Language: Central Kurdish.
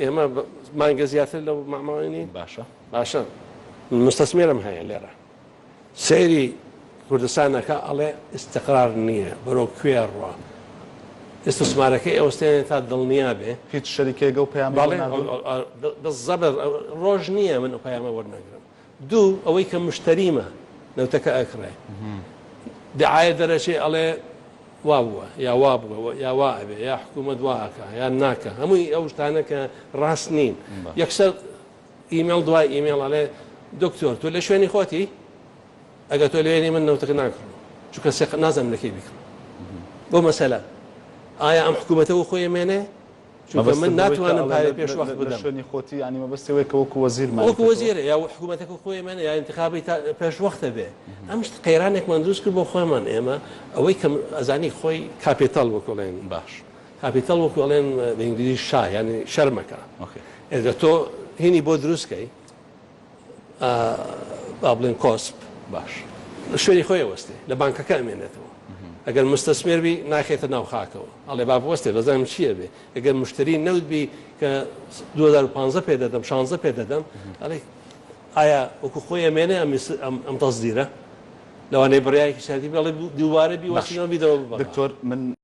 ئێمە مانگە زیاتر لەو مەعمەڵە نین. باشە. باشە من مستەسمیرم هەیە لێرە سەیری کوردستان ئەکا ئەڵێ ئیستقرار نییە بەرەو کوێ ئەڕوا ئیستسمارەکەی ئەوەستێنێ تا دڵنیا بێ. هیچ شەریکەیەک ئەو پەیامەی بۆ بەڵێ ناردوون؟ بالزەبر ڕۆژ نییە من ئەو پەیامە وەرنەگرم. دوو ئەوەی کە مشتەریمە نەوتەکە ئەکڕێ دعایە دەرەچێ ئەڵێ وا بووە یا وا بووە یا وا ئەبێ یا حکوومەت وا ئەکا یان ناکا هەمووی ئەو شتانە کە ڕاست نین یەکسەر ئیمێڵ دوای ئیمێڵ ئەڵێ دکتۆر تۆ لە شوێنی خۆتی ئەگەر تۆ لێنی من نەوتەکە ناکڕم چونکە سێق نازانم لەکەی بیکڕم بۆ مەسەلە ئایا ئەم حکوومەتە و خۆی مێنێ چونکە من ناتوانم پارەی پێش وەخت بدەم. لە شوێنی خۆتی یانی مەبەستی ئەوەیە کە وەکو وەزیر ماویتەتەوە. وەکو وەزیرە یا حکوومەتەکە خۆی مێنێ یا ئینتخابی تا پێش وەختە بێ. ئەم شت قەیرانێکمان دروست کرد بۆ خۆمان ئێمە ئەوەی کە ئەزانی خۆی کاپیتەڵ وەکو ئەڵێن باش. کاپیتەڵ وەکو ئەڵێن بە ئینگلیزی شا یانی شەرمەکە. okay. ئێجا تۆ هینی بۆ دروست کەی با بڵێن کۆسپ باش لە شوێنی خۆی ئەوەستێ لە بانکەکە ئەمێنێتەوە ئەگەر مستەسمێر بی ناخێتە ناو خاکەوە ئەڵێ با بوەستێ بەزانم چییە بێ ئەگەر مشتری نەوت بی کە 2015 پێ دەدەم 16 پێ دەدەم ئەڵێ ئایا وەکو خۆی ئەمێنێ ئەم تەزدیرە لەوانەیە بڕیارێکی سیاسی بڵێ دووبارە بیوەستینەوە بیدەوە دکتۆر من.